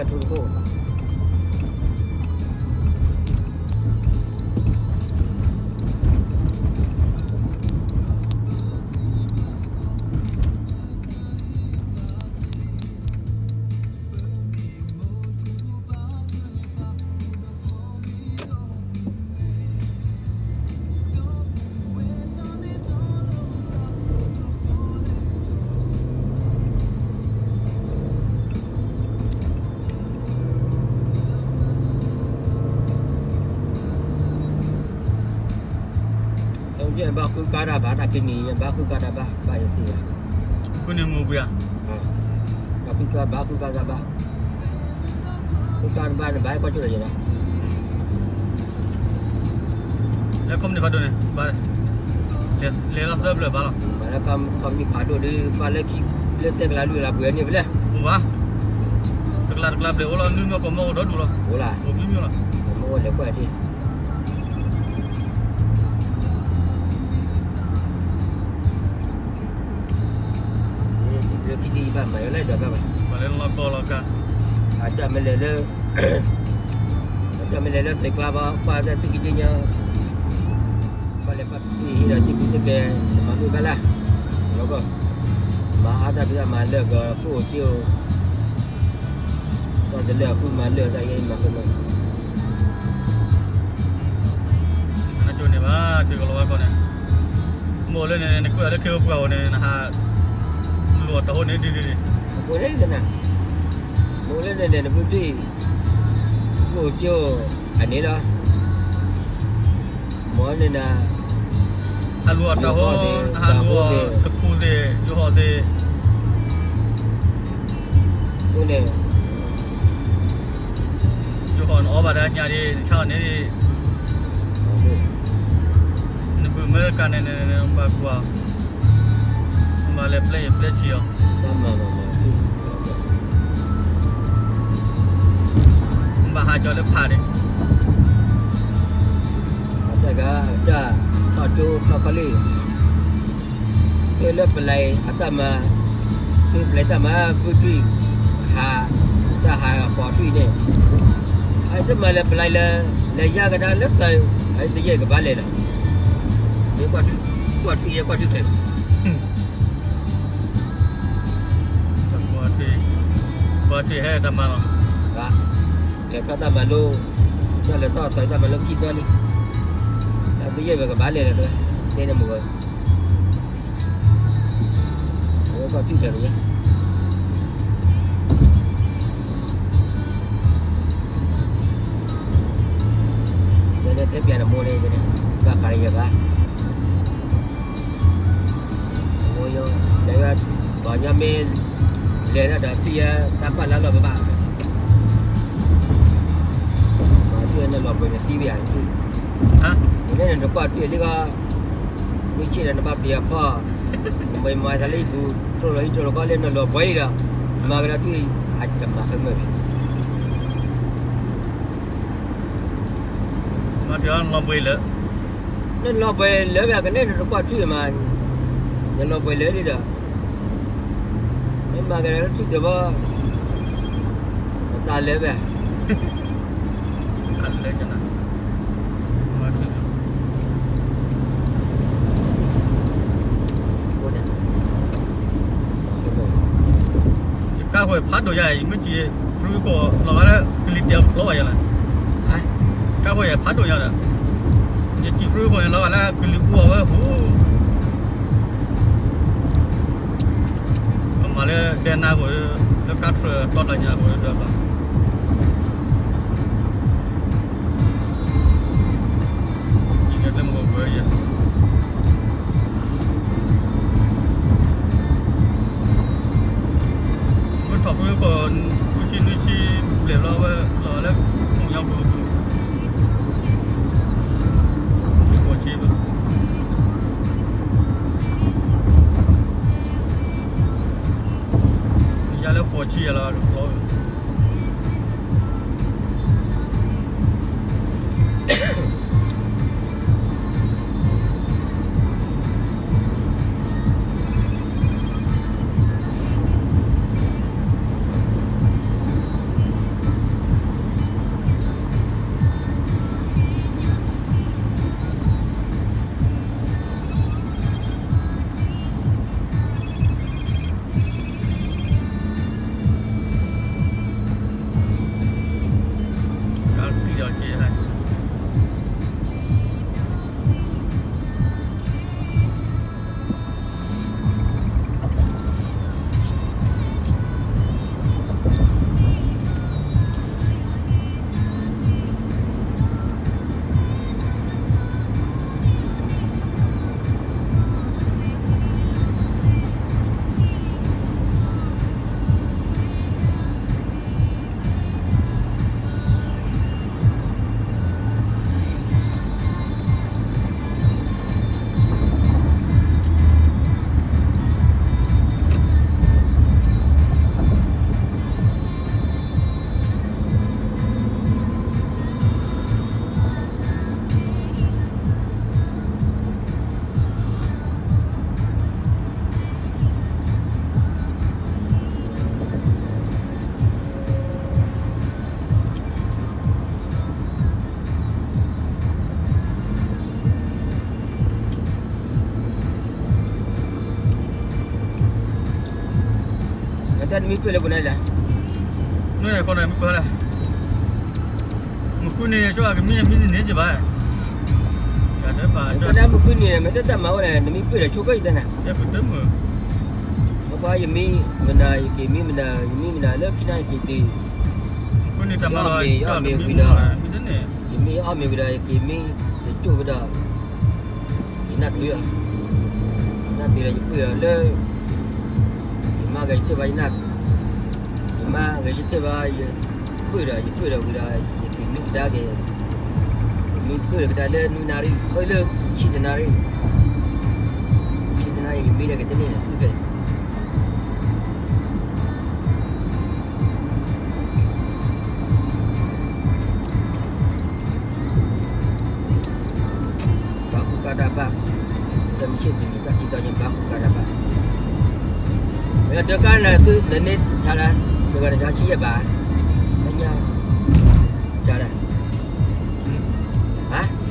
တခိၣ်တခိၣ် ဘၣ်ဃုကါတၢ်ဘၣ် တၢ်ကနံၤ ဘၣ်ဃုကါတၢ်ဘၣ် ဘၣ်ယသ့ၣ်ညါ ဃုန့ၣ်မူပှဲၤဧါ, ဘၣ်ဃုကါ ဘၣ်ဃုကါတၢ်ဘၣ်, ဃုကါတဘၣ်န့ၣ် ဘၣ်ဟဲကွၢ်ကၠိလီၤယဲဘၣ်, လၢခီပနံၣ်ဖးဒိၣ်န့ၣ် ဘၣ်, လဲၤလီၤသၢဘျီဘၣ်လီၤ, ဘၣ်လၢခီပနံၣ်ဖးဒိၣ်ဒီး ဘၣ်လၢခံ လၢသဲကလၤလွံၢ်လါပှဲၤန့ၣ်ဖဲလဲၣ်, အိၣ်ဘၣ်, တကလးတကလးဘျဲၣ်အိၣ်လီၤ နွံမၢကီၢ်မၢအိၣ်ဒီဒူၣ်လီၤ, အိၣ်လၢ အိၣ်မံမံလီၤ, မ့ၢ်အိၣ်လဲၤကွၢ်ဒၣ် လၢခံဒုဘၣ်မၤယလၢဒီးဘၣ်ဘၣ်, ပှၤလၢလီၢ်ကီၢ်လီၢ်ကါ, အတၢ်မ့ၢ်လဲၤလၢ, အတၢ်မ့ၢ်လဲၤလၢသုးကျါဘၣ် ပှၤတၢ်သူၣ်က့ၤက့ၤညီ, ပှၤလဲၤပှၤဟံးဒီးတံၤကူတကဲ, မၤမုာ်ဘၣ်လၢ, လီၢ်ကီၢ်, မၤအါတၢ်ဖံးတၢ်မၤလၢာ်ကီး ကျိၣ်ဧိၤစ့ဧိၤ, တၢ်တလၢာ်အဃုမၤလၢာ်တၢ်ယဲအံၤမၤဃုမၤ နကၠိန့ၣ်ဘၣ် ထံကလီၤဝါကီၢ်န့ၣ်, မိၢ်လၢန့ၣ် နကွဲးလၢခ့ဝဲပှၢ်အိၣ်န့ၣ် နဟး, လိာ်တဟိန့ၣ်ဒ်န့ၣ်, အဃိန့ၣ်, မိၢ်လၢန့ၣ်န့ၣ် နပုၢ်သံၣ်, မိၢ်ကၠိ, အန့ၣ်လီၤ, မိၢ်န့ၣ်နၤ, ဟးလိာ်အတၢ်ဟိ, ဟးလိာ်အတခူသ့ၣ် ယိၤဟီၣ်သ့ၣ်, အဃိန့ၣ် ယိၤဟီၣ်နအီဘၣ်ဒီးညၣ်ဒံး နဆါအီၤန့ၣ်ဒံး, နဘုၣ်မ့ၢ်ကးန့ၣ်န့ၣ် ဘၣ်ကွၢ်, ဘၣ်လဲၤပျဲယပျဲဆံးအီၤ, ဘၣ်ဟးကၠီလၢဖးန့ၣ်, အတၢ်က, တၢ်, တၢ်ကၠိတၢ်ခီလ့ၣ် လၢပလဲၤအတၢ်မၤ, လၢပလဲၤတၢ်မၤ ဘုထွံၣ်, ဟး, တၢ်ဟးဃီၤထွံၣ်န့ၣ်, အတမၤလၢပလဲၤလၢ, လဲၤယါကဒါလၢသး, အတယဲၢ်ကဘၣ်လဲၤလီၤ, မ့ၢ်ကွၢ်ထွံၣ်, ကွၢ်ထွံၣ်ယဲၢ်ကွၢ်ထွံၣ်ဖဲ, ကွၢ်ထွံၣ်ဟဲတၢ်မၤလီၤ, လဲၤထီၣ်တၢ်မၤလိ, တၢ်လဲၤထီၣ်အသးတၢ်မၤလိခံသီလံ, အတယဲၢ်ဝဲကဘၣ်လဲၤလီၤ, တဲန့ၣ်မုၢ်ဝဲ အဝဲကွၢ်ထွံၣ်ဖျဲးတယဲၢ်, တဲပျးနမိၢ်န့ၣ်, ဘၣ်ဃးလၢယဘၣ်, တဲဝဲ, ပှၤညီမ့ၢ်, လဲၤဒၣ်ဒီးထွံၣ်ယဲၢ် တၢ်ပာ်လၢလီၢ်ဘၣ်ဘၣ်, ထွံၣ်နလီၤပှဲၤန့ၣ်သံဝဲယၤ, နလဲၤနတကွၢ်ထွံၣ်လံဂီၢ်, မ့ၢ်ဆ့ၣ်ဒီးနဘၣ်က့ၤအဖီ, နမၤမၤသးလၢဟံၣ်ပူၤ, ထိၣ်လီၤဟံၣ်ထိၣ်လီၤဃီလၢနလီၤပှဲၤလံဒီး, မၤကဒီးထွံၣ်, အတမၤဃဲမုာ်လံ, မၤထွံၣ်အီၤနလီၤပှဲၤလၢ, နလီၤပှဲၤလၢဝဲကနဲၣ်နတကွၢ်ထွံၣ်မး, နလီၤပှဲၤလၢလံဒီး, မ့ၢ်မၤကဒီးလၢထွံၣ်တဘီ, နသးလၢဝဲ လၢကနၣ်, မၤထွံၣ်, ယကါဃိဖးဒိၣ်ယါ ယမ့ၢ်စံး, ဖရူခိၣ်လီၤဂာ်လၢကလံၤတဲာ်ဖျီဘၣ်ယါလီၤ, ကါဃိယဖးဒိၣ်ယါဒီး, ယစံးဖရူခိၣ်န့ၣ် လီၤဂာ်လၢကလံၤပူအီၤဝဲဟူ ပမၤလၢဒဲနါခိၣ်, လၢကါထြၢၣ်တီတၢ်ညါခိၣ်ဒီးဘၣ်, ယကဲလၢမုၢ်ဂီၤပှဲၤယဲ, မ့ၢ်ထီၣ်ဖုကိး, ဃုဆံနွံဆံဘျဲၣ်ဘျီဝဲ, လီၤလၢ, မုၢ်ညီပူၤပူၤ, ဃိးဆံဘျီ ယၤလၢဃိးဆံယၤလီၤကဖျီ, မ့ၢ် တၢ်နမံပၢၢ်လၢပူၤန့ၣ်လဲၣ်, မ့ၢ်ဃိန့ၣ်မံပၢၢ်လဲၣ်, မုၢ်ဃုနံၤန့ၣ် ဆိကမိၣ်ကမံမံန့ၣ်န့ၣ်ကဘၣ်, တၢ်မုၢ်ဃုနံၤန့ၣ် မ့ၢ်တၢ်တၢ်မၤအိၣ်န့ၣ် နမံပၢၢ်ဒီးဆိကမိၣ်ယတၢ်နၤ, မ့ၢ်ပှၤယမံမနၤ ယက့ၤမံမနၤ ယမံမနၤလၢခံနၢ်ယက့ၤတ့ၢ်, ယအီၣ်မ့ၤဝံၤဒီး ယမံအီၣ်မ့ၤဝံၤဒီး ယက့ၤမံ ယကၠိၣ်ဝံၤဒီး ယနၢ်တုၤလီၤ, ယနၢ်တုၤဒီး ယပၢၢ်ဒီးလၢ ယမါဂဲၤဆၢထၢၣ်ဘၣ်, ယမါဂဲၤဆၢထၢၣ်ဘၣ် ယပၢၢ်ဒီး ယပၢၢ်ဒီးဝံၤဒီး ယက့ၤမံကဒါက့ၤ, ယမံပၢၢ်ဒီးကဒါလၢနွံနၣ်ရံၣ် အၢ လၢဆံတနၣ်ရံၣ်, ဆံတနၣ်ရံၣ် ယမံဒီးက့ၤတန့ၢ်န့ၣ် သုကဲ ဘၣ်ဃုကါတၢ်ဘၣ်, တမ့ၢ်ဆ့ၣ်တနံၤတၢ်ခံသီညါ ဘၣ်ဃုကါတၢ်ဘၣ်, ဒၢကါနၤသု နန့ၢ်ဆါလၢ တဂၤတဆါဆံယဲၢ်ဘး, ညါ ဆါလၢ ဟါ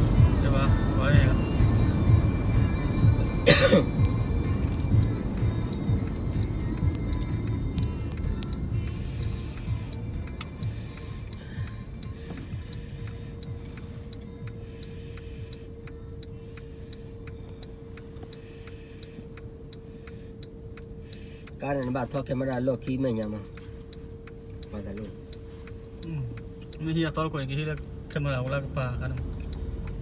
ကါန့ၣ် နဘၣ်ထီၣ်ခဲမရၣ်လီၢ်ခံမဲာ်ညါမး, ပှၤသးလိ, မ့ၢ်ဟံးအသီတခိၣ်န့ၣ် ကဟံးလၢခဲမရၣ်အိၣ်လၢကပၤခါန့ၣ်,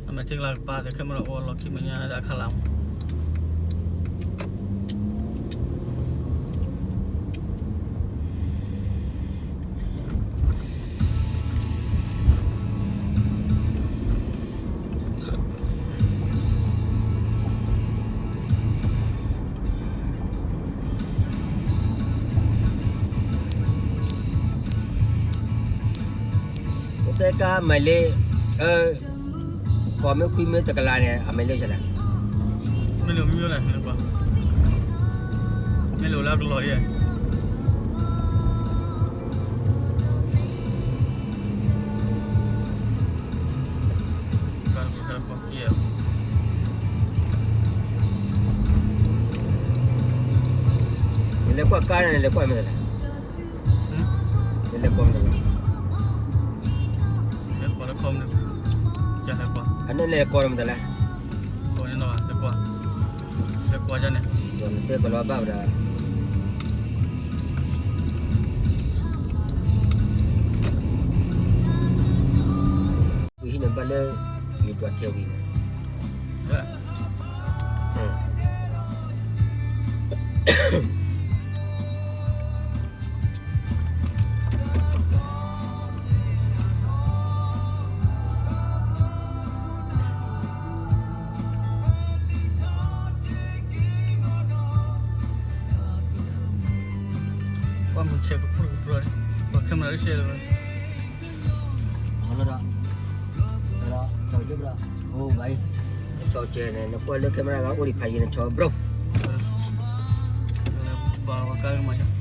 အမဲာ်ထံကလၤကပၤသ့ၣ် ခဲမရၣ်အိၣ်လီၢ်ခံမဲာ်ညါ ဒၣ်ခါလၢ်မး တဲကါမလဲၣ်, ကိးမ့ၢ်ခွံမ့ၢ်တကလးန့ၣ် အမလဲၣ်လဲၣ်, မ့ၢ်လိာ်မ့ၢ်လဲၣ်, မ့ၢ်လိာ်လၢကလီၤယဲၢ် နလဲၤကွၢ်ကါန့ၣ် နလဲၤကွၢ်မနုၤလဲၣ်, နလဲၤကွၢ်မနုၤလဲၣ်, အန့ၣ်လဲၤကွၢ်မနုၤလဲၣ်, လဲၤကွၢ်န့ၣ်, နတဲကလီၤဘၣ်ဝဲဒၣ် ဝံၤဟံးန့ၢ်ဘၣ်လၢ ယဒွးထဲဝံၤန့ၣ် ကွၢ်မုၢ်ဆဲးကပြုၢ်ကပြီၢ်န့ၣ် ပှၤခဲမရၣ်လၢရှဲလၢၤဘၣ် လီၤဒီး ဒီး ဒီး အိၣ်ဘၣ်အံၤ နဆီကဲန့ၣ် နကွၢ်လၢ camera ဂၤအိၣ်ဒံးဖးယံၤ နဆီဘြိၣ် ဘၣ်ဝဲကါလၢမၤ